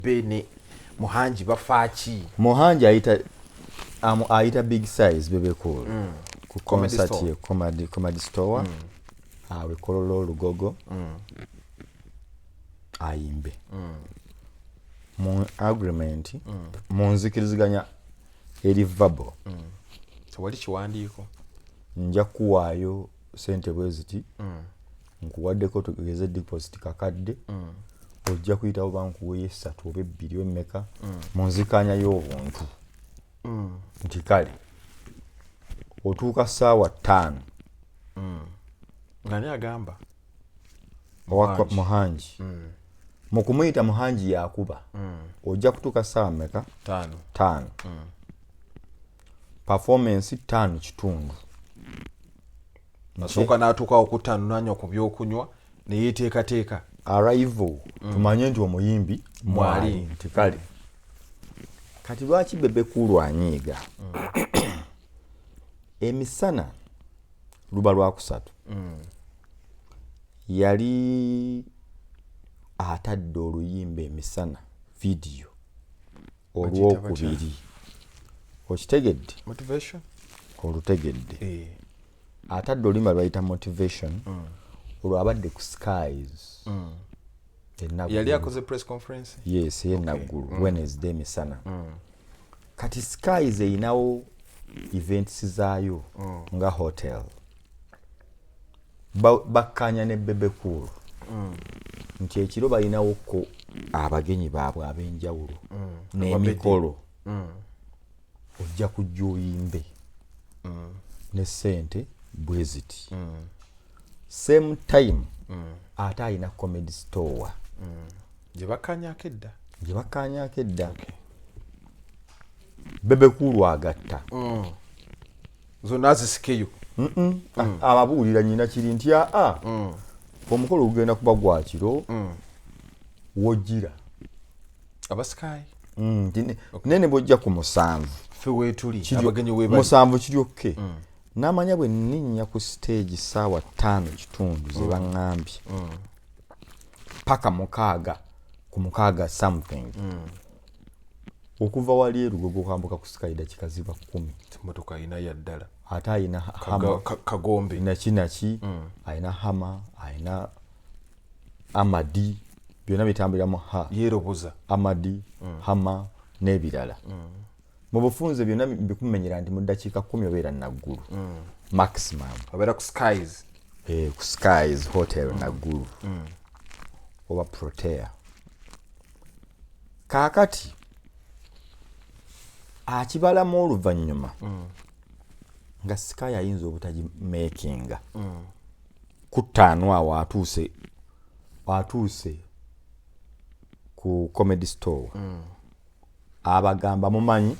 Bebe ne Muhangi bafaaki? Muhangi ayita ayita Big Size Bebe Cool ku Comedy concert Store. ye Comedy Store awe Kololo Olugogo ayimbe mu agreement, mu nzikiriziganya eri verbal. Tewali kiwandiiko. Nja kuwaayo sente bwe ziti, nkuwaddeko, tugeze deposit kakadde, ojja kuyitawo bankuweyo esatu oba ebbiri emmeka, mu nzikanya y'obuntu nti kale otuuka ssaawa 5. Ngani agamba? Owa Muhangi. Mu kumuyita Muhangi yakuba, ojja kutuuka ssaawa mmeka? 5. 5, performance 5:15. Asooka n'atuukawo ku 5 nanywa ku byokunywa neyeteekateeka. Arrival tumanye nti omuyimbi mwali Mwali. nti kale kati lwaki Bebe Cool anyiiga? Emisana luba lwakusatu yali atadde oluyimba emisana, vidiyo olwokubiri, okitegedde? Motivation. Olutegedde? Eh. Atadde oluyimba lwayita Motivation, olwo abadde ku Skies eNaggulu. Yali akoze press conference. Yes, eyenaggulu, Wednesday emisana. Kati Skies erinawo events zaayo nga hotel. Bakkanya ne Bebe Cool nti ekiro balinawoko abagenyi baabwe ab'enjawulo n'emikolo, ojja kujja oyimbe ne sente bwe ziti. Same time ate alina Comedy Store. Gye bakkanyako edda. Gye bakkanyako edda. Bebe Cool agatta zonna azisikeyo. Ababuulira nyina kiri nti aa, omukolo gugenda kuba gwa kiro, wogira Aba Sky. Nti nene bwojja ku 7 Ffe weetuli, abagenyi webali. 7 kiryokke n'amanya bwe nninnya ku stage ssaawa 5:15 ze baŋŋambye paka 6, ku 6 something, okuva wali erugogo okwambuka ku Sky dakika ziba 10. Motoka ayina ya ddala. Ate ayina Hummer. Kagombe. Naki naki, ayina Hummer, ayina Amadi, byonna bitambulira mu ha. Yeeroboza. Amadi, Hummer n'ebirala. Mu bufunze byonna mbikumenyera nti mu ddakiika 10 obeera Naggulu maximum. Abeera ku Skies. Eh, ku Skies Hotel Naggulu oba Protea. Kaakati akibalamu oluvannyuma nga Sky ayinza obutagimakinga ku 5 awo atuuse ku Comedy Store, abagamba, "Mumanyi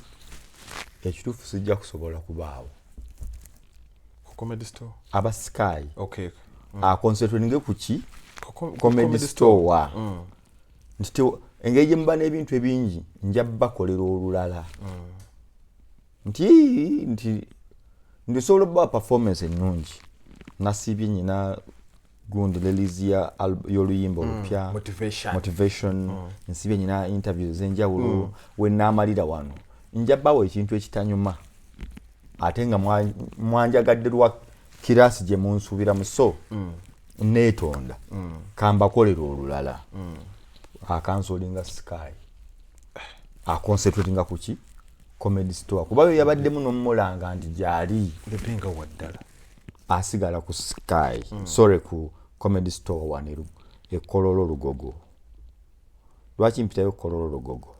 ekituufu, sijja kusobola kubaawo." Ku Comedy Store. Aba Sky aconcentratinge ku ki? Ku Comedy Store, nti engeri gye muba n'ebintu ebingi, nja bakolera olulala, nti ndisobola okubawa performance ennungi, nasiibye nyina gundi release ya y'oluyimba olupya. Motivation. Motivation. Nsibye nyina interview ez'enjawulo, we naamalira wano nja bawa ekintu ekitanyuma, ate nga mwanjagadde lwa class gye munsuubiramu, so neetonda, kambakolera olulala. Acancelinga Sky, aconcentratinga ku ki? Comedy Store, kuba yo yabaddemu n'omulanga nti gyali. Bebe nga waddala. Asigala ku Sky, sorry, ku Comedy Store wano ekololo Lugogo. Lwaki mpitayo Kololo Lugogo?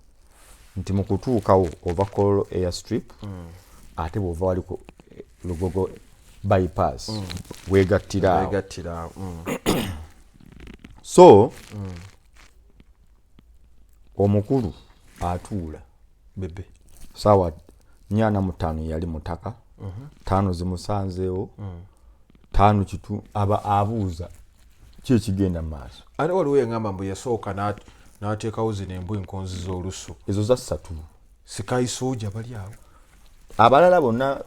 Nti mu kutuukawo ova Kololo Airstrip, ate bw'ova wali ku Lugogo bypass, weegattira awo. Begattira awo. So omukulu atuula. Bebe. Saawa 4:45 yali mutaka, 5 zimusanzeewo, 5 kitu aba abuuza ki ekigenda mu maaso. Ate waliwo yaŋŋamba mbu yasooka n'ateekawo zino embwa enkonzi z'olusu. Ezo za 3. Sky Soja bali awo. Abalala bonna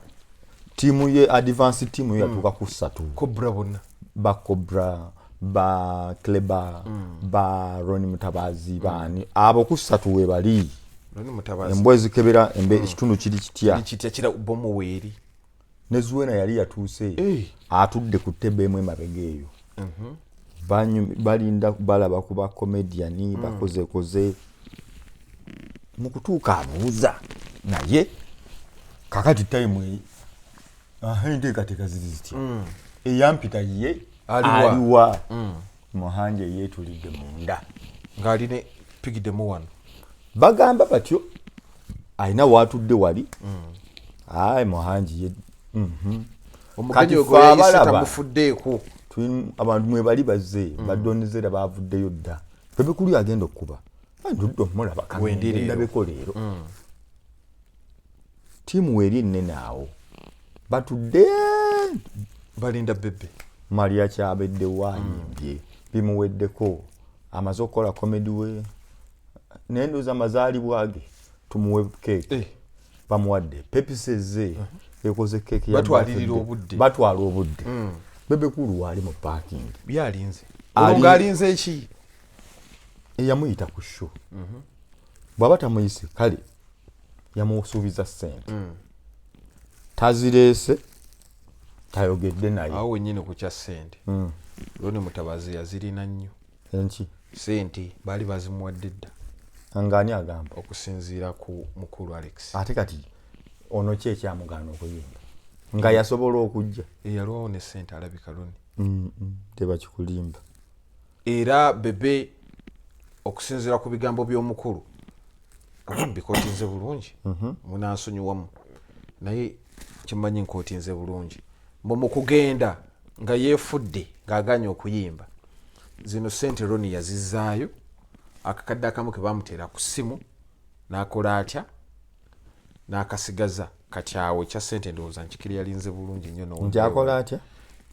tiimu ye, advance tiimu ye yatuuka ku 3. Cobra bonna. Ba Cobra, Ba Cleba, ba Roni Mutabazi, baani abo ku ssatu we bali. Roni Mutabazi. Embwa ezikebera ekitundu kiri kitya. Kiri kitya, kira bomu weeri. Ne Zuena yali yatuuse. Atudde ku ttebe emu emabega eyo. Balinda balaba ku ba comedian, bakozekoze. Mu kutuuka abuuza naye kakati time eyi, aha, enteekateeka ziri zitya? Eyampita ye Aliwa? Aliwa? Muhanje yeetulidde munda. Ng'ali ne pigidemu wano. Bagamba batyo alina waatudde wali. Ayi Muhangi ye Omugenyi Kati ogwo ffe yayise abalaba. Tamufuddeeko. Abantu mwe bali bazze, badonizera bavuddeyo dda. Bebe Cool agenda okuba ndudde omulaba Wendi leero. ndabeko leero. Ttiimu weeri ennene awo batudde. Balinda Bebe. Maria kyabeddewo ayimbye bimuweddeko, amaze okukola comedy we, naye ndowooza amazaalibwa ge tumuwe keeki. Bamuwadde Pepsi ze ekoze keeki ya Batwalirira birthday. obudde. Batwala obudde. Bebe Cool waali mu parking. Byalinze olwo ng'alinze eki? Eyamuyita ku show bw'aba tamuyise, kale yamusuubiza ssente, tazireese, tayogedde naye. Awo wennyini ku kya ssente, Roni Mutabazi yazirina nnyo. Enki? Ssente baali bazimuwadde dda. Ngaani agamba? Okusinziira ku mukulu Alex. Ate kati ono ki ekyamugaana okuyimba nga yasobola okujja? Eyalwawo ne ssente alabika Roni. Tebakikulimba. Era Bebe okusinziira ku bigambo by'omukulu, oba mbikootinze bulungi, munansonyiwamu, naye kimanyi nkootinze bulungi, mbu mu kugenda nga yeefudde ng'aganye okuyimba, zino sente Roni yazizaayo, akakadde akamu ke bamuteera ku ssimu n'akola atya n'akasigaza. Kati awo ekya sente ndowooza nkikiri yalinze bulungi nnyo. Nti akola atya?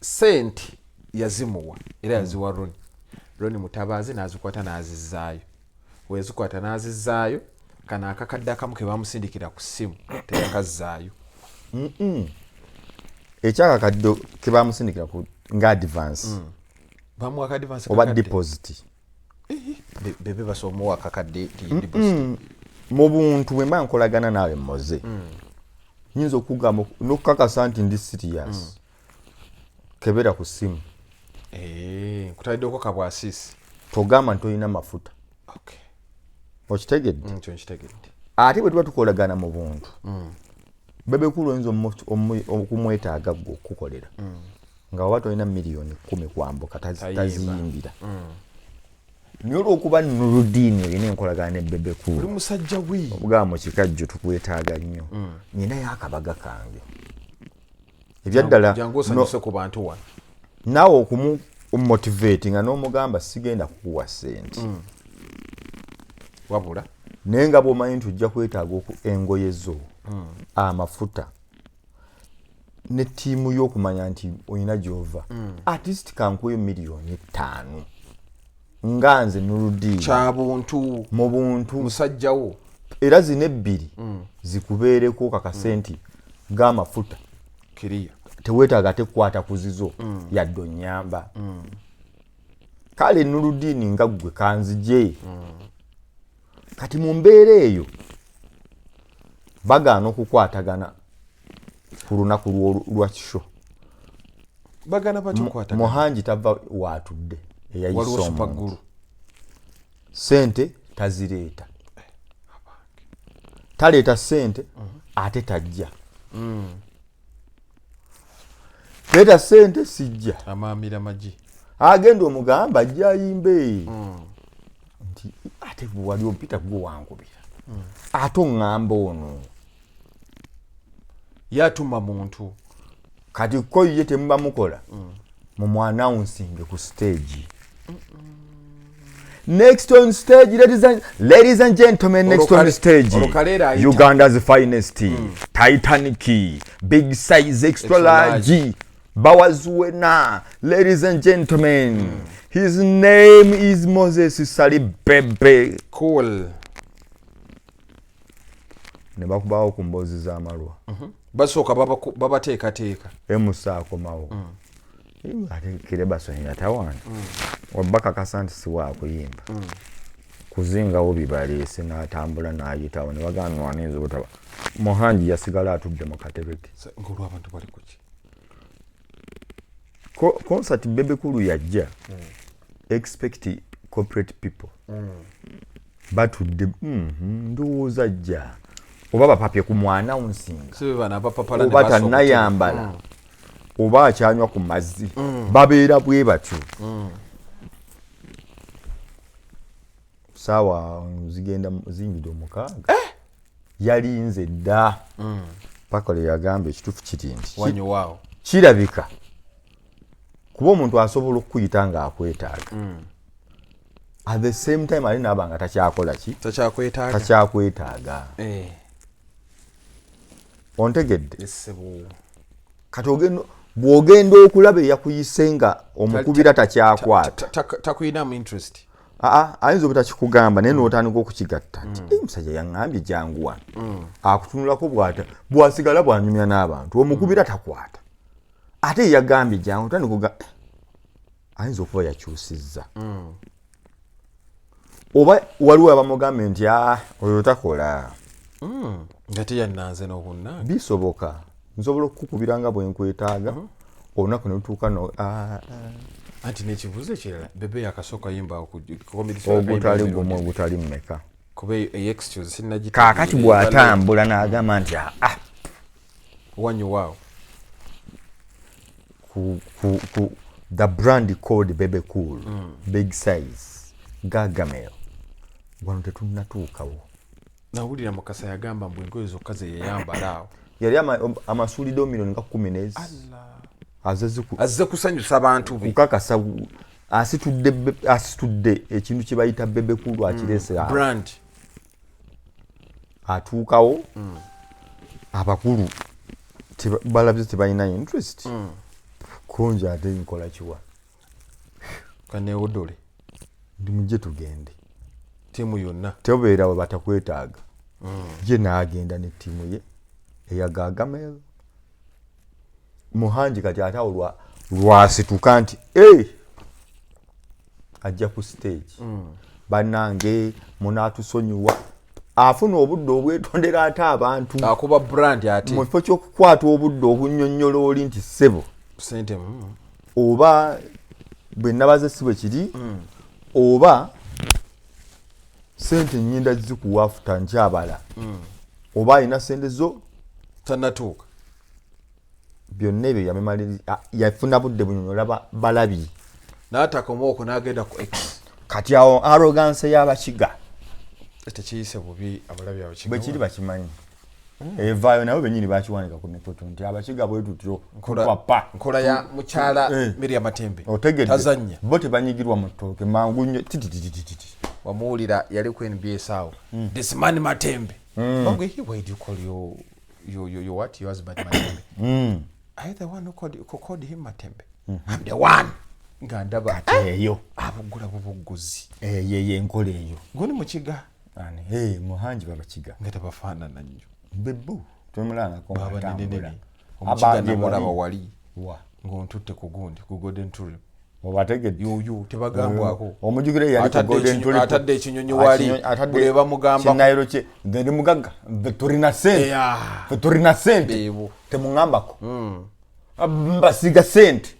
Sente yazimuwa era yaziwa Roni, Roni Mutabaazi n'azikwata n'azizaayo. Weyazikwata n'azizaayo, kano akakadde akamu ke bamusindikira ku ssimu teyakazzaayo. Ekyakakadde ke bamusindikira nga advance. Bamuwa ka advance. Oba kakadde. Deposit. Bebe basobola omuwa akakadde ti deposit? Mu buntu bwe mba nkolagana naawe moze, nyinza okugamba n'okukakasa nti ndi serious, kebera ku ssimu. Eh, nkutaliddeko kabwasiisi. Togamba nti olina mafuta. Okay. Okitegedde? Nkyo nkitegedde. Ate bwe tuba tukolagana mu buntu, Bebe Cool oyinza okumwetaaga gwe okukukolera nga oba tolina miliyoni 10 kwambuka Tayimba. Taziyimbira. Naye olwokuba Nuludiini olina enkolagana ne Oli Bebe Cool, musajja wi. Omugamba mu kikajjo tukwetaaga nnyo, ninayo akabaga kange ebyaddala. Jangu osanyuse ku bantu wano. Naawe okumumotivate nga n'omugamba sigenda kukuwa sente, Wabula naye nga bw'omanyi nti ojja kwetaaga engoye zo, amafuta ne ttiimu y'okumanya nti olina gy'ova, at least kankuweyo miliyoni 5 nga nze Nuludiini. Kyabuntu. Mu buntu. Musajjawo. Era zino ebbiri zikubeereko kakase nti g'amafuta. Kiriya. Teweetaaga ate kukwata ku zizo yadde onyamba. Kale Nuludiini nga ggwe kanzije. Kati mu mbeera eyo bagaana okukwatagana ku lunaku lwa kisho. Bagana batya okwatagana? Muhangi tava waatudde eyayise Waliwo omuntu. Super glue. Sente tazireeta, taleeta sente, ate tajja. Leeta sente, sijja. Amaamira magi. Agenda omugamba ajja ayimbe nti ate wali ompita gwe wankubira, ate oŋŋamba ono. Yatuma muntu. Kati ko ye temuba mukola mumwannouncinge ku stage, next on stage, ladies and gentlemen, next on stage, Olwo Kaleera ayita. Uganda's finest, Titanic, big size, extra Extra large, Bawazuena, ladies and gentlemen, his name is Moses Sali Bebe. Cool. Ne bakubawo ku mboozi z'amalwa. Basooka babateekateeka. Emusa akomawo. Ate Kirebason yatawaana. Oba kakasa nti si wakuyimba, kuzingawo bibaleese n'atambula n'ayitawo ne bagamba wanayinza obutaba. Muhangi yasigala atudde mu katebe ke. Ngaolwabantu bali kuki? Concert Bebe Cool yajja, expect corporate people batudde, ndowooza ajja oba bapapye ku mwana nsinga si be bano abapapala ne oba basooka. Tannayambala oba akyanywa ku mazzi, babeera bwe batyo. Saawa zigenda ziyingidde 6, yalinze dda paka lwe yagamba ekituufu kiri nti Wanyuwaawo. Kirabika kuba omuntu asobola okukuyita ng'akwetaaga, at the same time ali naaba nga takyakola ki? Takyakwetaaga. Takyakwetaaga. Ontegedde? Essebo. Kati ogenda, bw'ogenda okulaba eyakuyise nga omukubira takyakwata. Takuyinamu interest. Aa, ayinza obutakikugamba, naye n'otandika okukigatta nti, "Eh, omusajja yaŋŋambye jangu wano." Akutunulako bw'ata bw'asigala bw'anyumya n'abantu, omukubira takwata, ate yagambye jangu, tandika oga, "Eh, ayinza okuba yakyusizza." Oba waliwo abamugambye nti, "Ah, oyo takola." Nga teyannanze n'obunnange. Bisoboka, nsobola okukukubira nga bwe nkwetaaga, olunaku ne lutuuka no ah, ah. Anti n'ekibuuzo ekirala, Bebe yakasooka yimba ku comedy. Ogutali gumu, ogutali mmeka. Kuba eyo excuse sinnagitegeera. Kaakati bw'atambula n'agamba nti aa, Wanyuwaawo. Ku the brand called Bebe Cool, Big Size, Gagamel, wano tetunnatuukawo. Nawulira Mukasa yagamba mbu engoye zokka ze yayambala awo. Yali amasuuliddewo miliyoni nga 10 nezi aze Azze kusanyusa bantu be. Kukakasa asitudde asitudde ekintu kye bayita Bebe Cool, akireese awo. Brand. Atuukawo, abakulu balabye tebalina interest kungi, ate nkola kiwa? Kanewodole. Ndi mujje tugende. Ttiimu yonna. Tobeera we batakwetaaga. Ye n'agenda ne ttiimu ye eya Gagamel. Muhangi kati ate awo lwasituka nti, "Hey!" Ajja ku stage, "Bannange, munaatusonyiwa." Afuna obudde obwetondera ate abantu. Akuba brand ate. Mu kifo ky'okukwata obudde okunnyonnyola oli nti, "Ssebo, sente oba bwe nabaze si bwe kiri, oba sente nyinda zikuwa afuta nkyabala, oba alina sente zo." Tannatuuka. Byonna ebyo yafuna budde bunyonyola balabi. N'atakoma okwo, n'agenda ku X. Kati awo arrogance y'abakiga. Tekiyise bubi abalabi abakiga. Bwe kiri bakimanyi, evaayo nabo benyini bakiwanika ku mikutu nti abakiga bwe tutyo tupapa. Nkola ya mukyala Miriam Matembe. Otegedde? Tazannya. Bo tebanyigirwa mu ttooke mangu nnyo tititititi. Wamuwulira yali ku NBS awo, "This man Matembe." Bangwe, he, "Why do you call your what, your husband Matembe? Are you the one who called him Matembe?" "I'm the one." Nga ndaba Kati eyo abugula bubugguzi. Eyo eyo enkola eyo. Guni mukiga. Ani? Hey, Muhangi babakiga. Nga tabafaanana nnyo. Bebu tomulangako. Baba ngaatambula. nenenene omukiga namulaba wali Wa? Ng'ontutte ku gundi, ku Golden Tulip. Obategedde? Yoyo tebagambwako. Omujjukira yali ku Atadde Golden Tulip. Atadde ekinyonyi wali, bwe bamugamba Kinayiro kye, "Nze ndi mugagga, nze tulina sente, ffe tulina sente." Beebo. Temuŋŋambako. Mbasiga sente.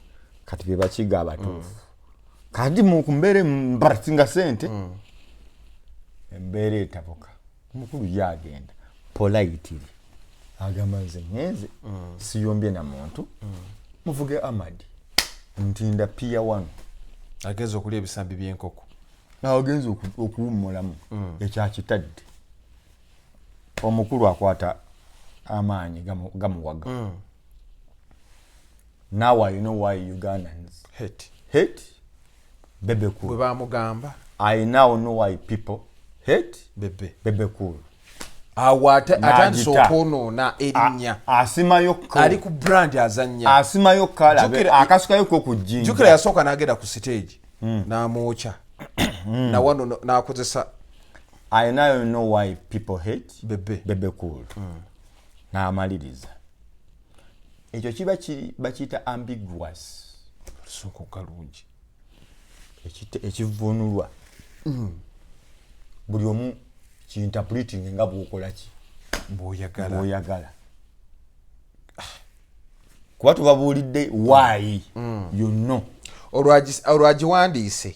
Kati be bakiga abatuufu. Kati mu kumbeera mbasinga sente, embeera etabuka. Omukulu ye agenda politely, agamba, "Nze ŋŋenze, siyombye na muntu, muvuge Amadi, ntinda piya wano." Agenza okulya ebisambi by'enkoko. Agenza okuwummulamu ekyakitadde. Omukulu akwata amaanyi gamuwaga. Now I know why Ugandans hate hate Bebe bwe Cool. Bamugamba. I now know why people hate Bebe. Bebe Cool. Awo atandise N'agita. okwonoona erinnya. Asimayo. Ali ku brand, azannya. Asimayo kalabe. Akasukayo ku Jjukira jjinja. Yasooka n'agenda ku stage n'amwokya nawano n'akozesa. I now know why people hate Bebe. Bebe Cool. N'amaliriza ekyo kiba kiri bakiyita ambiguous. Oluzungu galungi. Ekivunulwa buli omu kiinterpreting nga bwokola ki, bwoyagala. Bwoyagala, kuba tubabuulidde why, you know. Olwagiwandiise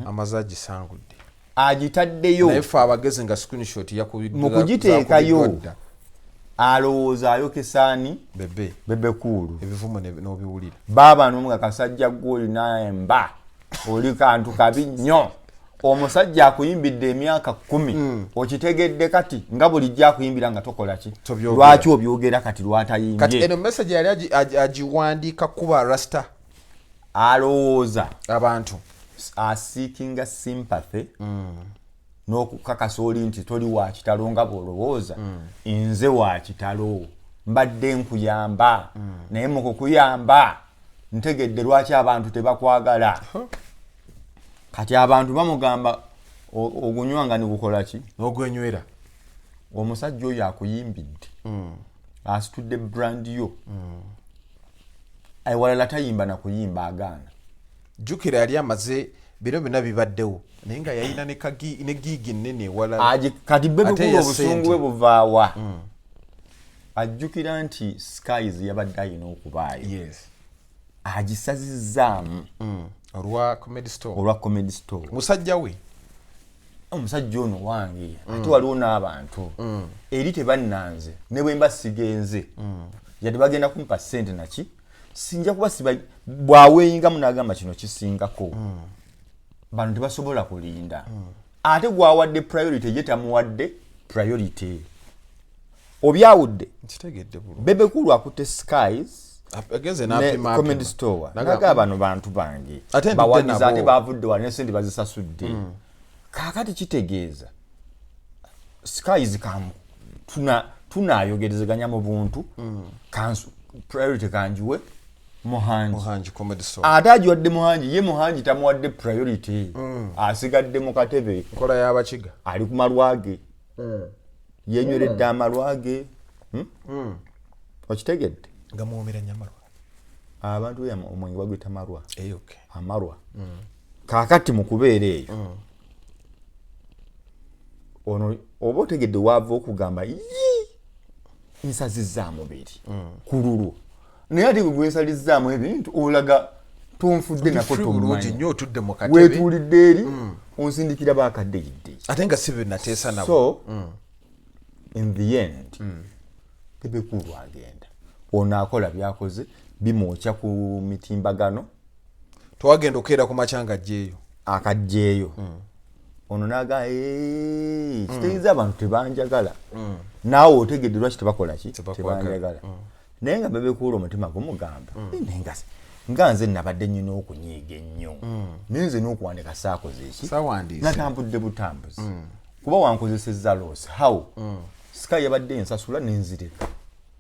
amaze agisangudde. Agitaddeyo. Naye ffe abagezi nga screenshot yakubiddwa. Mu kugiteekayo, Zakubiddwa dda. Alowooza ayokesaani. Bebe. Bebe Cool. Ebivumo n'obiwulira. Baaba nomu nga kasajja gwe olina emba, oli kantu kabi nnyo. Omusajja akuyimbidde emyaka 10, okitegedde kati nga bulijjo akuyimbira nga tokola ki? Tobyogera. Lwaki obyogera kati Kati lwatayimbye? Eno message yali agiwandiika kuba rasta. Alowooza abantu. Aseekinga sympathy n'okukakasa oli nti toli wa kitalo nga bw'olowooza. Nze wa kitalo, mbadde nkuyamba, naye mu kukuyamba ntegedde lwaki abantu tebakwagala. Kati abantu bamugamba ogunywa nga nigukola ki? N'ogwenywera. Omusajja oyo akuyimbidde, asitudde brand yo. Ewalala tayimba nakuyimba, agaana. Jjukira yali amaze bino byonna bibaddewo, naye nga yalina ne gig ennene ewalala. Kati Ate Bebe Cool ya obusungu ssente. bwe buvaawa? Ajjukira nti Skies yabadde alina okubaayo, agisazizaamu. Olwa Comedy Store. Olwa Comedy Store. Musajja we. Omusajja ono wange, ate waliwo n'abantu eri tebannanze, ne bwe mba sigenze yadde bagenda kumpa ssente naki, sinja kuba siba bwaweeyingamu n'agamba kino kisingako. Bano tebasobola kulinda. Ate gwawadde priority, ye tamuwadde priority. Obyawudde? Nkitegedde bulungi. Bebe Cool akutte Skies agenze ne n'apima. Comedy Store. Naga- Naga bano bantu bange, Ate ndudde bawagizi, nabo. ate bavudde wano ne sente bazisasudde. Kaakati kitegeeza Skies kamu tunayogerezeganya mu buntu. Kansu priority kanjiwe Muhangi. Muhangi, Comedy Store. Ate agiwadde Muhangi, ye Muhangi tamuwadde priority, asigadde mu katebe. Nkola y'abakiga. Ali ku malwa ge, yenyweredde amalwa ge. Hmm? Okitegedde? Nga muwomera nnyo amalwa. Abantu be omwenge bagwita malwa. Eh, okay. Amalwa. Kaakati mu kubeera eyo, ono oba otegedde waava okugamba yi nsazizaamu biri ku lulwo, naye ate gwe gwensalizzaamu ebintu olaga tonfudde nako. Free bulungi Tommanya. nnyo, otudde mu katebe. Weetuulidde eri onsindikira bakadeyidde. Ate nga si bye nateesa nabo. So in the end Bebe Cool agenda, ono akola byakoze, bimwokya ku mitimbagano. Tewagenda okukeera ku makya nga ajjeeyo. Akajjeeyo ono naga, "Eh, kitegeeza abantu tebanjagala." Naawe otegedde lwaki tebakola ki? Tebakwagala. Tebanjagala. Naye nga Bebe Cool omutima gumugamba, "Eh, naye nga nze nabadde nyina okunyiiga ennyo, naye nze n'okuwandika saakoze eki." Saawandiise. Natambudde butambuzi kuba wankozesezza loss. How Sky yabadde ensasula nenzireka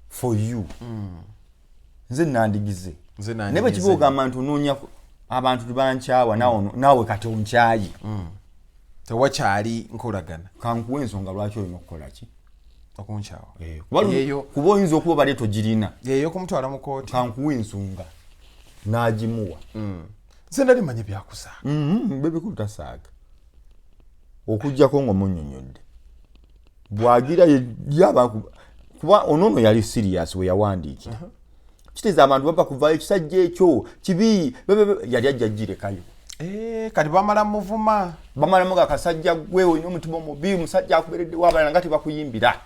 for you, nze nandigize. Nze Naye bwe nandigize. kiba ogamba nti onoonya abantu tebankyawa, naawe kati onkyayi. Tewakyali nkolagana. Kankuwa ensonga lwaki olina okukola ki? Okunkyawa. Kuba kuba oyinza okuba obadde togirina. Yeyo kumutwala mu kooti. Kankuwa ensonga, n'agimuwa. Nze nali manyi byakusaaga. Bebe Cool tasaaga okugjako ng'omunnyonnyodde bwagira yaba kuba onoono yali serious we yawandiikira. Kiteeza abantu bava kuvaayo ekisajja ekyo kibi. Yali ajja girekayo. Eh, kati bamala muvuma. Bamalamu nga kasajja gwe olina omutima omubi, omusajja akubereddewo, abalala nga tebakuyimbira.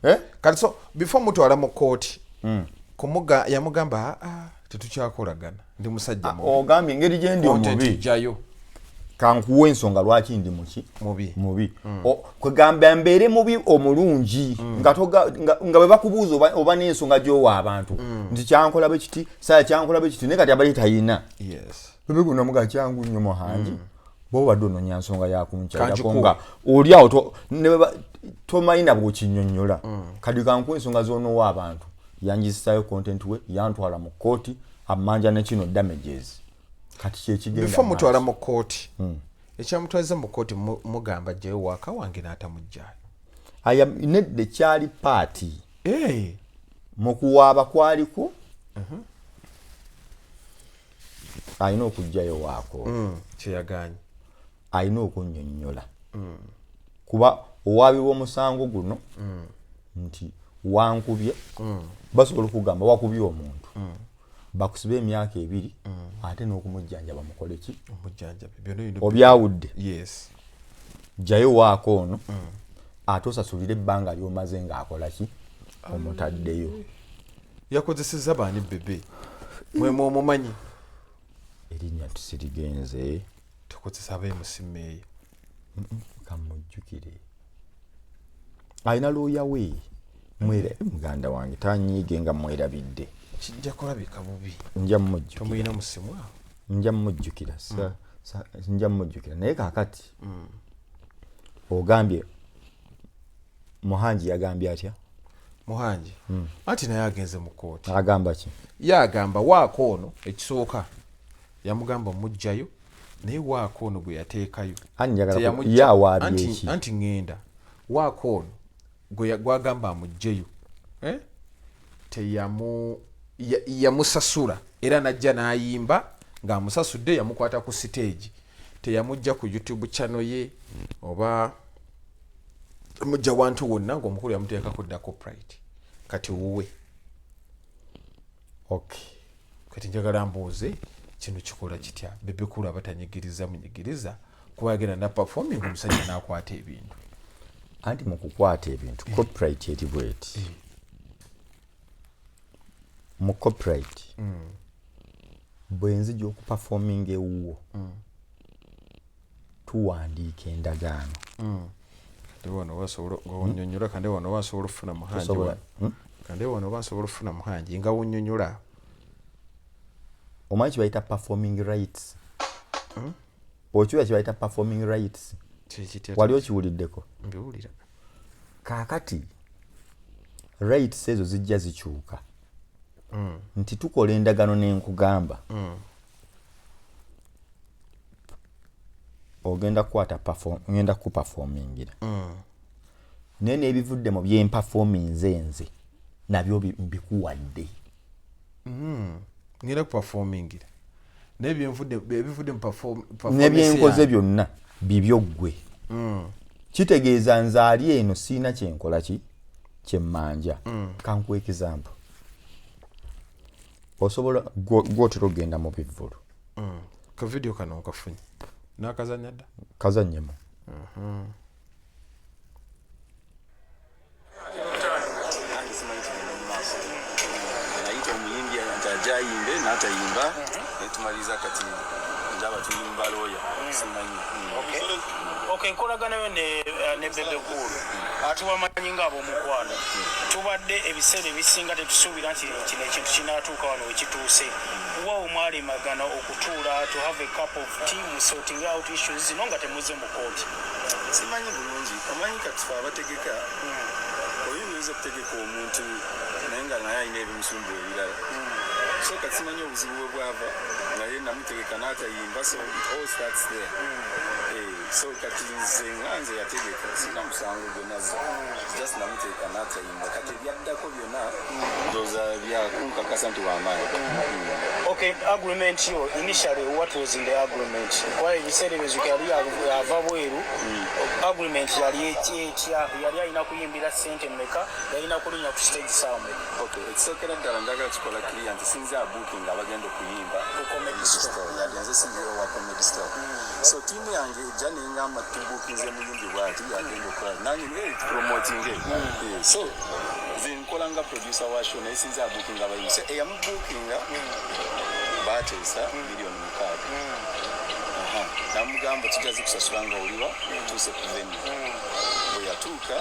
Eh? Kati so before mutwala mu kooti, kumuga yamugamba, "Ah, tetukyakolagana, ndi musajja mubi." Ogambye engeri gye ndi Content omubi. jjayo. Kankuwa ensonga lwaki ndi muki? Mubi. Mubi. Kwegamba mbeere mubi omulungi, nga bwe bakubuuza oba n'ensonga gy'owa abantu nti kyankola bwe kiti, saya kyankola bwe kiti, naye kati abali tayina. Bebigunamuga kyangu nnyo Muhangi, bwoba obadde onoonya nsonga yakunkyalako Kanjikuwe. nga oli awo ne bwe tomanyi na bw'okinnyonnyola. Kati kankuwa ensonga z'onoowa abantu. Yanjisaayo content we, yantwala mu kooti, amanja ne kino damages. Kati kyekigenda Before mutwala maaso. mu kooti, ekyamutwaliza mu kooti mugamba jjayo waaka wange n'atamugjayo. Aya, nedda, kyali paati. Eh, mu kuwaaba kwaliko. Alina okugjayo waako. Kyeyaganye. Alina okunnyonnyola, kuba owaabibwa omusango guno nti wankubye, basobola okugamba wakubye omuntu, bakusibe emyaka 2, ate n'okumujjanjaba mukole ki? Omujjanjabi, byonna olina. Obyawudde. Yes. Jjayo waako ono, ate osasulire ebbanga ly'omaze ng'akola ki, omutaddeyo. Yakozesezza baani Bebe? Mwemwe omumanyi? Erinnya tusirigenze. Tukozesa abemusimeeyo. Kamujjukire, alina looya we. Mwera muganda wange tanyiige nga mwerabidde. Kijja kulabika bubi. Nja mumujjukira. Tomuyina musimu awo? Nja mumujjukira. Nja mumujjukira, naye kaakati ogambye Muhangi yagambye atya? Muhangi anti naye agenze mu kooti. Agamba ki? Ye agamba waako ono, ekisooka yamugamba omugjayo, naye waako ono gwe yateekayo Ani njagala teyamujja- ye awaabye ki? Anti ŋŋenda waako ono gwagamba amugjeyo, eh? Teyamu yamusasula era najja n'ayimba ng'amusasudde, yamukwata ku siteegi, teyamujja ku YouTube channel ye oba mujja wantu wonna, ng'omukulu yamuteekako dda copyright, kati wuwe. Kati njagala mbuuze, kino kikola kitya? Bebe Cool aba tanyigiriza munyigiriza, kuba yagenda na performing, omusajja n'akwata ebintu. Anti mu kukwata ebintu, copyright eri bweti. Mu copyright, bwe nzija okuperforminga ewuwo, tuwandiika endagaano. Kande wano basobola nga wonnyonnyola, kande wano basobola okufuna Muhangi. Tosobola. Wano. Kande wano basobola okufuna Muhangi nga wonnyonnyola. Omanyi kibayita performing rights? Okiwa kibayita performing rights? Kyekitya? Wali okiwuliddeko? Mbiwulira. Kaakati rights ezo zijja zikyuka nti tukola endagano nenkugamba ogenda kukwata ngenda kuperformingira, naye n'ebivudde mu byemperforminze nze nabyo mbikuwadde. Ngenda kuperformingira, naye ebivudde mu performance Nebyenkoze yange. byonna bibyo ggwe. Kitegeeza nze ali eno siina kyenkola ki kyemmanja. Kankuwa example. Osobola gwotera okugenda mu bivvulu. Ka video kano nkafunye, nakazanya dda. Kazannyemu. Nange simanyi kigenda mu maaso. Nayita omuyimbi nti ajja ayimbe, n'atayimba, netumaliriza. Kati ndaba tuli mu balooya, simanyi. Okay, enkolagana yo ne Bebe Cool, ate wamanyi nga ab'omukwano, tubadde ebiseera ebisinga tetusuubira nti kino ekintu kinaatuuka wano wekituuse. Wa omwalemagana okutuula to have a cup of tea mu sorting out issues zino nga temuze mu kooti? Simanyi bulungi. Omanyi kati fe abategeka, oyinza okutegeka omuntu naye nga naye alina ebimusumbuwa ebirala. So kati simanyi obuzibu bwe bwava, naye namutegeka n'atayimba, so it all starts there. So kati nze nga nze yategeka, sina musango gwe nazza, just namutegeka n'atayimba. Kati ebyaddako byonna ndowooza byakunkakasa nti wamaanyi. Okay, agreement yo initially, what was in the agreement? Kuba ebiseera ebyo Zuka yali ava bweru. Agreement yali etya? Yali alina kuyimbira ssente mmeka? Yalina kulinnya ku stage saawa mmeka? Okay, ekisookera ddala njagala kikola clear nti sinze abooking abagenda okuyimba Ku Comedy Store. Yadde nze sinzira wa Comedy Store. So tiimu yange ejja nengamba tubookinze muyimbi bwati yagenda okukola, nange naye promoting. So nze nkola nga producer wa show, naye sinze abookinga abayimbi. So eyamubookinga bateesa 6 million. Aha. Namugamba tujja zikusasula nga oliwa otuuse ku venue. Bwe yatuuka,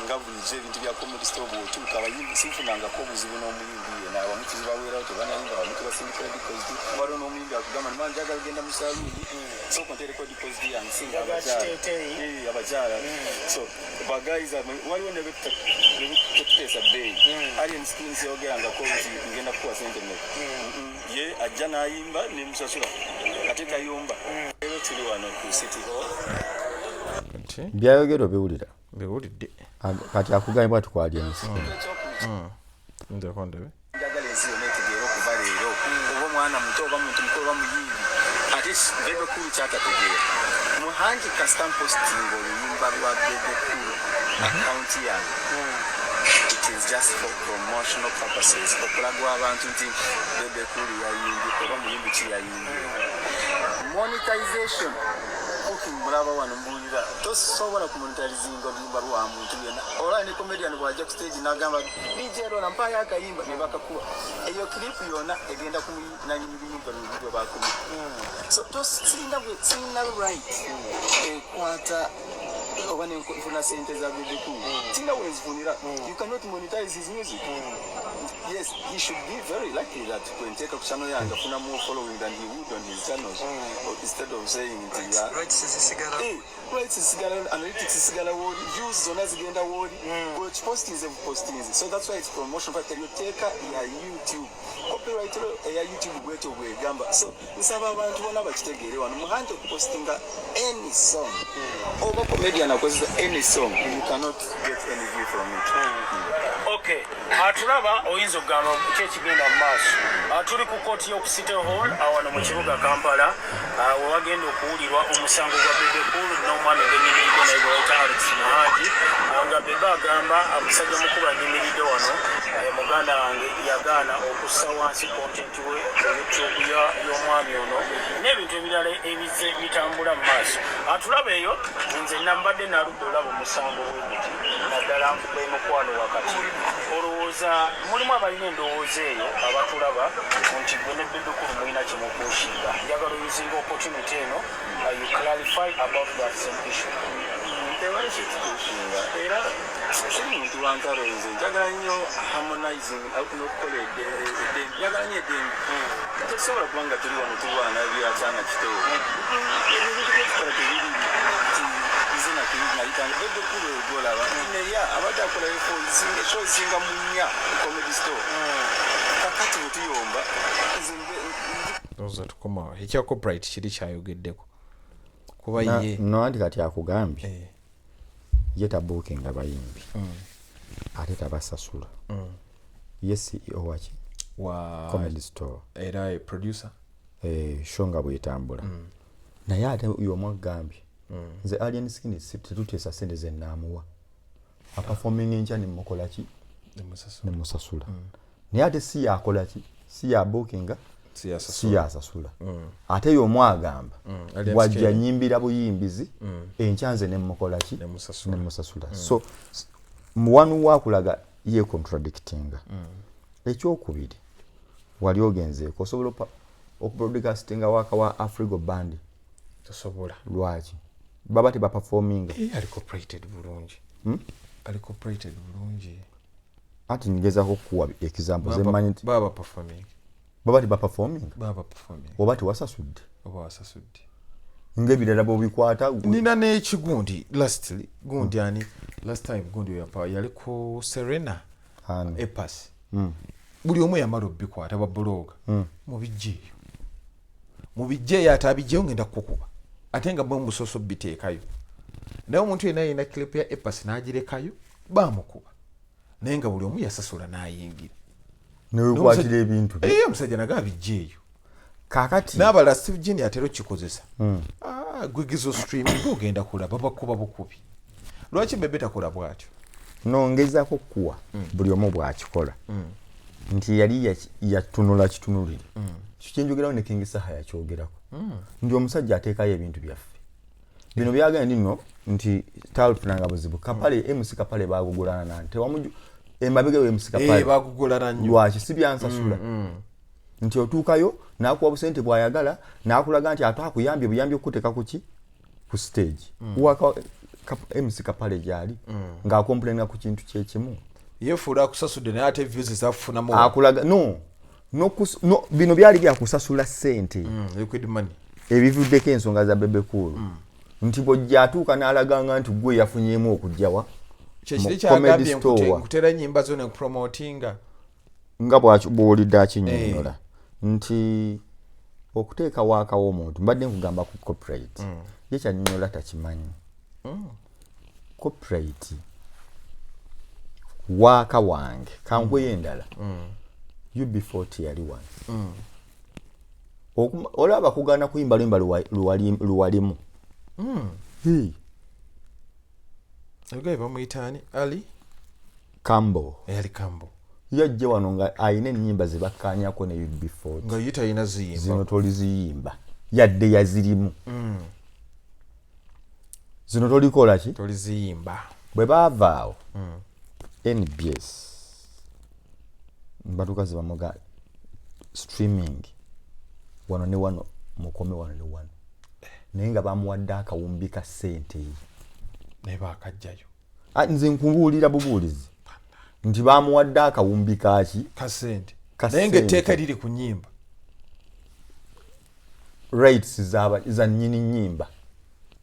nga bulijjo ebintu bya Comedy Store, bw'otuuka abayimbi sinfunangako obuzibu n'omuyimbi yena. Abamu tuzibaweerawo tebanayimba, abamu tubasindikira deposit. Waliwo n'omuyimbi akugamba nima njagala genda mu saluuni, sooka onteereko deposit yange, singa Njagala abakyala. kiteeteeyi. Abakyala. So baguys, waliwo ne betuteesa bbeeyi. Alien Skin siyogerangako nti ngenda kukuwa sente mmeka. Ye ajja n'ayimba nemusasula, ate tayomba. Leero tuli wano ku City Hall. Nti Byayogera obiwulira? Mbiwulidde. Kati akugambye bwati kwali ensi. Nzeko ndebe. Njagala ensi yonna etegeere okuva leero oba omwana. Mwana muto oba muntu mukulu oba muyimbi, ate Bebe Cool kyatategeera, Muhangi, kasita mpostinga oluyimba lwa Bebe Cool account yange, it is just for promotional purposes, okulaga abantu nti Bebe Cool yayimbye oba muyimbi ki yayimbye. Monetization cooking, mulaba wano mbuulira, tosobola kumonetizinga oluyimba lwa muntu yenna. Olaba ne comedian bwajja ku stage n'agamba, "DJ Rona, mpayo akayimba," ne bakakuba, eyo clip yonna egenda ku nanyini luyimba lwe bakubye. So sirina right ekwata oba nenfuna sente za Bebe Cool, sirina wenzifunira. You cannot monetize his music. Yes, he should be very lucky that kwenteeka ku channel yange afuna more following than he would on his channels, instead of saying nti Rights zisigala. Eh, rights zisigala, analytics zisigala wooli, views zonna zigenda wooli, bwekipostinze bupostinze. So that's why it's promotion fact. Eryo tteeka ya YouTube, copyright law eya YouTube bwetyo bwegamba. So nsaba abantu bonna bakitegeere wano, Muhangi okupostinga any song oba comedian akozesa any song, you cannot get any view from it. Okay, atulaba oyinza okugamba ki ekigenda mu maaso? Tuli ku kooti y'oku City Hall wano mu kibuga Kampala, we wagenda okuwulirwa omusango gwa Bebe Cool n'omwami gwenyimiridde naye gwe bayita Alex Muhangi. Nga Bebe agamba, musajja mukulu anyimiridde wano, muganda wange yagaana okussa wansi content we ku YouTube y'omwami ono n'ebintu ebirala ebizze bitambula mu maaso. Atulaba eyo, nze nambadde naludde olaba omusango bwe guti, naddala bwemukwano wakati. Olowooza mulimu abalina endowooza eyo abatulaba nti gwe ne Bebe Cool mulina kyemupushinga. Njagala oyuzinga opportunity eno, you clarify about that same issue. Tewali kyetukushinga, era si muntu wantalo. Nze njagala nnyo harmonizing n'okukola eddembe, njagala nnyo eddembe. Tetusobola kuba nga tuli wano tulwana byakyana kito. Ebyo ebintu byetukola tebiri nti nze nayitanga Bebe Cool ogolaba neya abadde akolayo show zisinga mu nnya Comedy Store. Kakati bwe tuyomba nze Ndowooza tukomawo. Ekya copyright kiri kyayogeddeko kuba ye No, anti kati akugambye ye tabuukinga bayimbi ate tabasasula. Ye CEO waki? Wa Comedy Store. Era producer. Eh, show nga bwetambula, naye ate y'omu agambye, nze Alien Skin tetuteesa sente zenaamuwa, aperforming enkya nemukola ki? Nemusasula. Nemusasula, naye ate si yakola ki, si yabuukinga, si yasasula. Si yasasula. Ate y'omu agamba Alien bwajja Skin. nyimbira buyimbizi enkya nze nemukola ki? Nemusasula. Nemusasula. So muwanu wakulaga ye contradictinga. Ekyokubiri, wali ogenzeeko osobola okubroadcastinga waka wa Afrigo Band? Tosobola. Lwaki? Baba tebaperforminga. Eh, ali copyrighted bulungi, ali copyrighted bulungi. Anti ngezako okukuwa example zemmanyi nti Baba performing. Baba tebaperforminga. Baba performing. Oba tewasasudde. Oba wasasudde. Ngaebirala bwobikwata. Nina n'ekigundi, lastly gundi ani, last time gundi yapa yali ku Serena. Ani? A Pass. Buli omu yamala obikwata, babuloga, mubijjeeyo, mubijjeeyo, ate abijjeyo ngenda kukuba, ate nga mwe musoose obiteekayo. Naye omuntu yenna yina clip ya A Pass n'agirekayo, bamukuba, naye nga buli omu yasasula n'ayingira. Newekwatira ebintu bye. Eh, omusajja naga abijjeeyo. Kakati N'abalala, Steve Jean atera okikozesa. Ah, gwegezo streaming ogenda kulaba bakuba bukubi. Lwaki Bebe takola bw'atyo? Nongezaako okukuwa buli omu bw'akikola nti yali yatunula kitunulire. Ekyo kyenjogerawo ne King Saha yakyogerako nti omusajja ateekayo ebintu byaffe bino byagenda nno nti tafunanga buzibu. Kapale, MC Kapale bagugulana nani? Tewamuju emabega we MC Kapale? Eh, bagugulana nnyo. Lwaki si byansasula nti otuukayo n'akuwa busente bw'ayagala n'akulaga nti ate akuyambye buyambi okukuteeka ku ki, ku stage. Waka MC Kapale gyali ng'acomplaininga ku kintu kyekimu. Yefuula akusasudde, naye ate views zafunamu. Akulaga no no, bino byali byakusasula ssente. Liquid money. Ebivuddeko ensonga za Bebe Cool nti bw'ojja atuuka n'alaganga nti gwe yafunyemu okujjawa Kyekiri mu Comedy kyagambye Store. Nkutera enyimba zo nekupromotinga. Nga bw'owulidde akinnyonnyola nti okuteeka waakawo omuntu, mbadde nkugamba ku copyright, ye kyannyonnyola takimanyi. Copyright waaka wange, kankuweyo endala, UB40 yali wano. Olaba kugaana kuyimba luyimba luwalimu. Hey, Ogaye bamuyita ani? Ali Kambo. Ali Kambo. Yajja wano nga ayina ennyimba ze bakkaanyako ne UB40. Nga ye talina ziyimba. Zino toliziyimba yadde yazirimu. Zino tolikola ki? Toliziyimba. Bwe baava awo, NBS batuuka zebamuga streaming wano ne wano, mukome wano ne wano, naye nga bamuwadde akawumbi ka ssente. Naye bakajjayo. Ah, nze nkubuulira bubuulizi nti bamuwadde akawumbi kaki? Kasente. Ka Naye nga etteeka ssente. liri ku nyimba. Rights za nnyini nnyimba.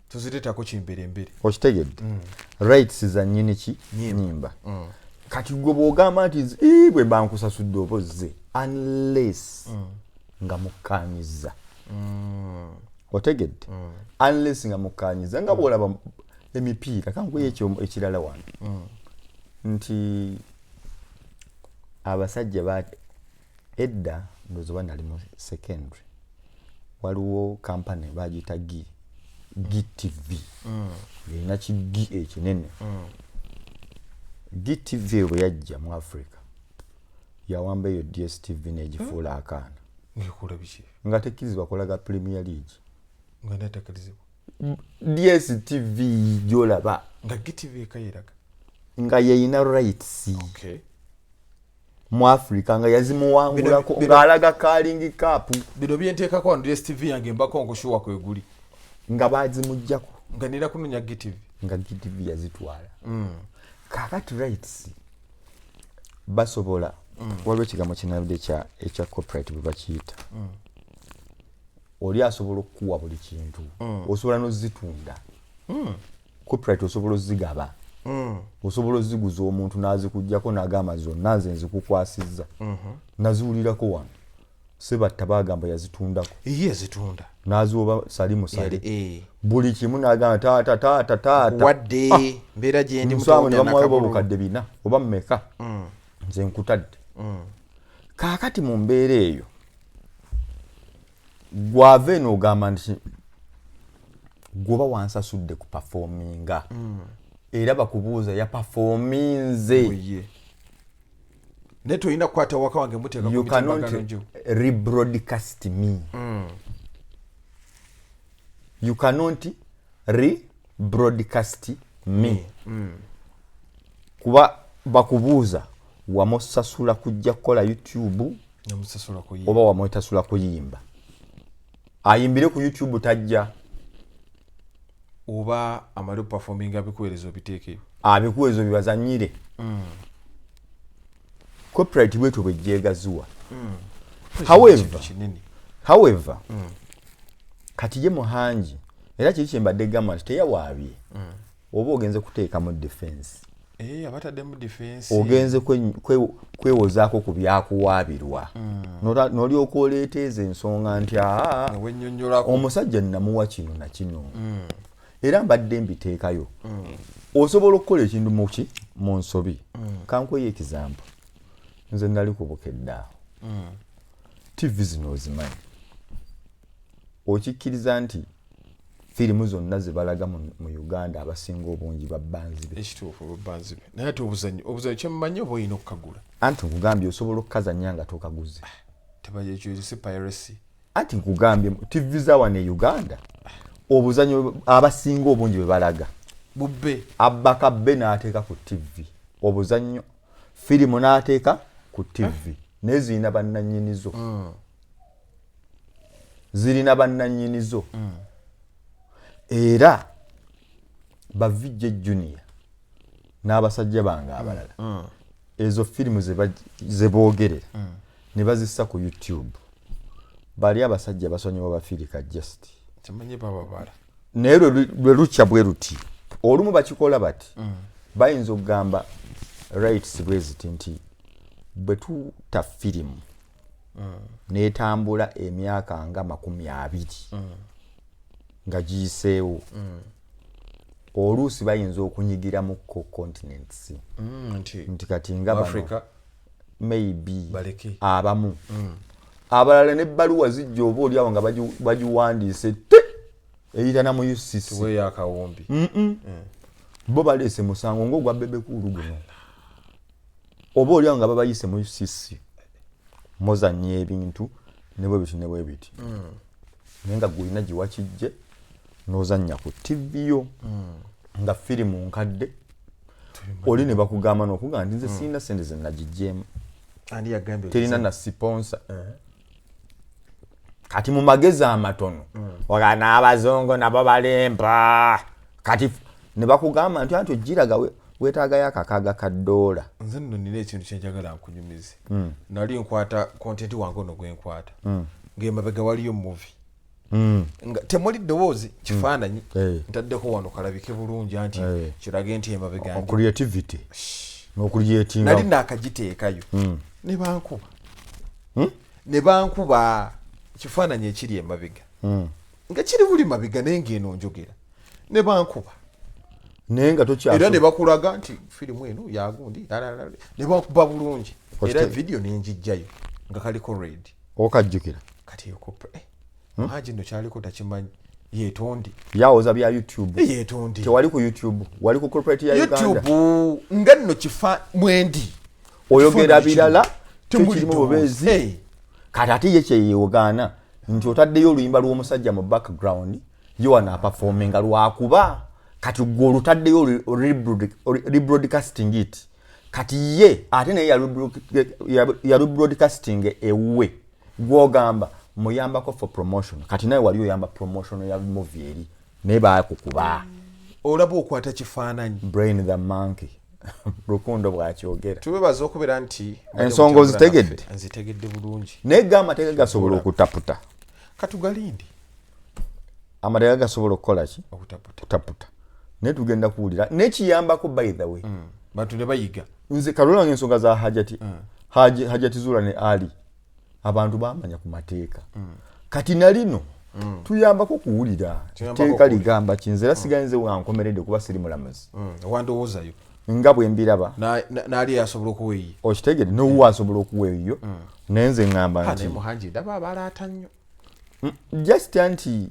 Tuzireetako kimberembere. Okitegedde? Rights za nnyini ki? Nnyimba. Nyimba. Kati gwe bw'ogamba nti "Ii, bwe mba nkusasudde oba ozze," unless nga mukkaanyiza. Otegedde? Unless nga mukkaanyiza, nga bw'olaba emipiira. Kankuye ekyo ekirala wano nti abasajja ba edda, ndowooza oba nali mu secondary, waliwo kampany bagiyita GTV, erina kigi ekinene. GTV bwe yajja mu Africa, yawamba eyo DStv n'egifuula akaana. Ngaekola biki? Nga tekkirizibwa kulaga Premier League. Nga natakirizibwa. DStv gyolaba. Nga GTV ekayiraga. Nga yeyina rights Okay. mu Africa, nga yazimuwangulako, ng'alaga Carling Cup. Bino byenteekako wano, DStv yange mbako nkushuwa kweguli. Nga bazimugjako. Nga nina kunonya GTV. Nga GTV yazitwala. Kakati rights basobola, waliwo ekigambo kinabudde ekya copyright bwe bakiyita, oli asobola okukuwa buli kintu, osobola n'ozitunda. Copyright osobola ozigaba, osobola oziguza omuntu n'azikugjako n'agamba zonna nze nzikukwasizza. Naziwulirako wano, Sebatta bagamba yazitundako. Iye zitunda. N'aziwoba salimu sale. Yali, eh. Buli kimu n'agamba taata, taata, taata. Wadde mbeera gyendi. Musawo ne bamuwayo oba obukadde 400 oba mmeka, nze nkutadde. Kaakati mu mbeera eyo, gwava eno ogamba nti gwoba wansasudde ku performinga, era bakubuuza yaperforminze. Ye naye tolina kukwata waka wange muteeka ku You cannot mitimbagano gyo. rebroadcast me. You cannot rebroadcast me, kuba bakubuuza wamusasula kujja kukola YouTube Namusasula kuyimba. oba wamwetasula kuyimba, ayimbire ku YouTube tajja. Oba amale okuperforminga abikuweereza obiteekeyo. Abikuwezo bibazanyire. Copyright bwetyo bwejjegaziwa. However, Kintu kinene. However, kati ye Muhangi era kiri kyembadde gamba nti teyawaabye, oba ogenze kuteekamu defense. Eh, abataddemu defense. Ogenze kwewozaako ku byakuwaabirwa. N'olyoka oleeta ezo ensonga nti aa, Nga wennyonnyolako. Omusajja namuwa kino na kino, era mbadde mbiteekayo. Osobola okukola ekintu muki mu nsobi. Kankweyo example, nze nali ku Bukedde awo. TV zino ozimanyi, okikkiriza nti firimu zonna zebalaga mu Uganda abasinga obungi babbanzibe? Ekituufu, babanzibe, naye ate obuzanyo kyemmanyi oba olina okukagula. Anti nkugambye osobola okukazanya nga tokaguze. Tebaekyo si piracy? Anti nkugambye TV za wano e Uganda, obuzanyo abasinga obungi bwe balaga bubbe. Abba kabbe n'ateeka ku TV obuzannyo, firimu n'ateeka ku TV, naye zirina bannannyinizo, zirina bannannyinizo. Era ba VJ Junior n'abasajja bange abalala, ezo firimu ze boogerera ne bazissa ku YouTube, bali abasajja basonyiwa bafirika just. Kimanyi bababala. Naye lwe lukya bwe luti, olumu bakikola bati, bayinza okugamba rights bwe ziti nti bwe tuta firimu n'etambula emyaka nga 20 nga giyiseewo, oluusi bayinza okunyigiramuko continents. Nti Nti kati nga bano Africa maybe baleke. Abamu. Abalala nebbaluwa zijja oba oliawo nga bagiwandiise te eyita na mu UCC. Tuweeyo akawumbi. Bo baleese musango ngaogwa Bebe Cool guno, oba oliawo nga babayise mu UCC, muzannya ebintu ne bwe biti ne bwe biti, naye nga gwolina giwakijje n'ozannya ku TV yo nga firimu nkadde, oli ne bakugamba n'okugamba nti nze sirina sente ze nagijjeemu. Ani yagambye? Terina na sponsor. Kati mu magezi amatono oga n'abazungu nabo balimba. Kati ne bakugamba nti anti ogiraga weetaagayo akakaaga ka ddoola. Nze nno nina ekintu kyenjagala nkunyumize. Nali nkwata content wange ono gwenkwata, ng'emabega waliyo movie nga temuli ddoboozi, kifaananyi. Ntaddeko wano kalabike bulungi anti kirage nti emabega ndi Creativity n'okucreatinga. Nali naakagiteekayo ne bankuba, ne bankuba ekifaananyi ekiri emabega nga kiri buli mabega, naye ng'eno njogera, ne bankuba. Naye nga Era ne tokyaso bakulaga nti firimu eno yagundi, ne bakuba bulungi era vidiyo nenjijjayo nga kaliko red. Okajjukira? Kati eyo Haji nno kyaliko takimanyi, yeetonde. Yawoza bya YouTube. Yeetonde. Tewali ku YouTube, wali ku corporate ya Uganda. YouTube nga nno kifa mwendi. Oyogera Kifaananyi birala. kirimu. Temuli Kyo kirimu ddoboozi. bubeezi. Kati ate ye kyeyeogaana nti otaddeyo oluyimba lw'omusajja mu background, ye wano aperforminga lwakuba kati gwe olutaddeyo rebroadcasting it. Kati ye ate naye yarebroadcasting ewuwe, gwogamba muyambako for promotion. Kati naye wali oyamba promotion ya movie eri, naye bakukuba. Olaba okwata kifaananyi. Brain the monkey, Rukundo bwakyogera. Tubebaza okubeera nti Ensonga ozitegedde? Nzitegedde bulungi. Naye ga amateeka gasobola okutaputa. Katugalinde. Amateeka gasobola okukola ki? Okutaputa. Kutaputa, naye tugenda kuwulira nekiyambako, by the way. Bantu ne bayiga. Nze kalolanga ensonga za Hajati, Hajati Zula ne Ali, abantu bamanya ku mateeka. Kati nalino tuyambako kuwulira Tuyambako teeka okuwulira. ligamba ki. Nze era sigaye nze wankomeredde kuba siri mulamuzi. Wandowoozayo. Nga bwe mbiraba. Naali asobola okuwa eyiye. Okitegere, nowuwa asobola okuwa eyo, naye nze ŋŋamba nti naye Muhangi ndaba abalaata nnyo. Just anti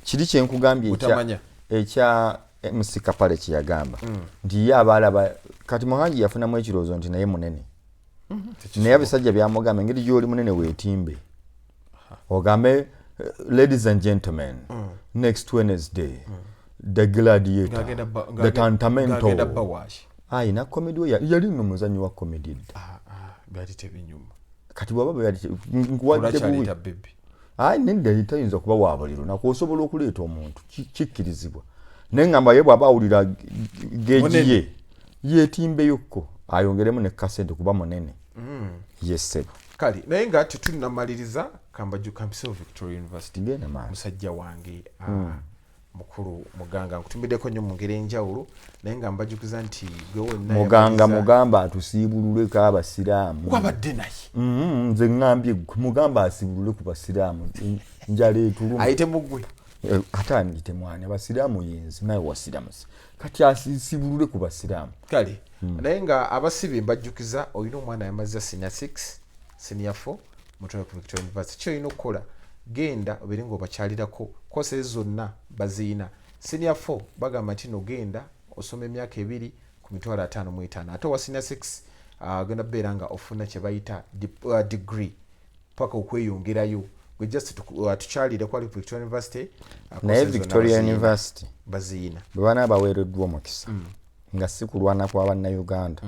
kiri kyenkugambye Butamanya. Ekya MC Kapale kyeyagamba nti ye abaalaba. Kati Muhangi yafunamu ekirowoozo nti naye munene, naye abisajja byamugamba engeri gyoli munene weetimbe ogambe, "Ladies and gentlemen, next Wednesday, the Gladiator, the Tantamento." Ngagenda bawaaki? Ayina comedy we, yali nno muzanyi wa comedy dda. Byali tebinyuma. Kati bwaba bwe nkuwadde buwi. Olwakyaleeta Bebe. Ayi nedda, tayinza kuba wa buli lunaku. Osobola okuleeta omuntu, kikkirizibwa, naye ngamba ye bw'aba awulira geegi Munene. ye yeetimbeyokko ayongeremu ne kasente kuba munene yesebo. Kale naye nga tetunamaliriza, kambaju kampisewo Victoria University. Genda maaso. Musajja wange, mukulu Muganga, nkutumiddeko nnyo mu ngeri enjawulo, naye nga mbajukiza nti gwe wenna Muganga yamaliriza- mugamba atusiibululeko abasiraamu. Wabadde naye. Nze ŋŋambye gwe mugamba asiibulule ku basiraamu, njala etuluma. Ayite mugwe. Ate andite mwana abasiraamu yenzi naye wasiramusi, kati asibulule ku basiraamu. Kale naye nga abasibe mbajjukiza, olina omwana yamaze senior 6, senior 4, mutwale ku Victoria University. Kyolina okukola, genda obeere nga obakyalirako. Courses zonna baziyina. Senior 4 bagamba nti no genda osoma emyaka 2 ku 55,000, ate owa senior 6 agenda kubeera nga ofuna kye bayita degree paka okweyongerayo. Gwe just tukyalire kwali ku Victoria University, Naye courses zonna Victoria baziyina. University Baziyina. bwe banaaba baweereddwa omukisa, nga si kulwana kwa bannayuganda,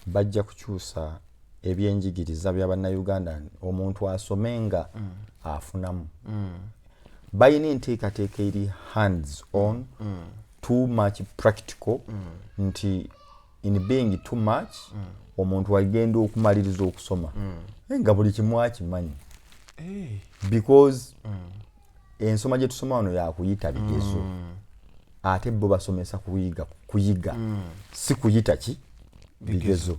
bajja kukyusa ebyenjigiriza bya bannayuganda, omuntu asome nga afunamu. Balina enteekateeka eri hands on, too much practical, nti in being too much omuntu agenda okumaliriza okusoma naye nga buli kimu akimanyi, because ensoma gye tusoma wano yakuyita bigezo, ate bo basomesa kuyiga, kuyiga si kuyita ki bigezo.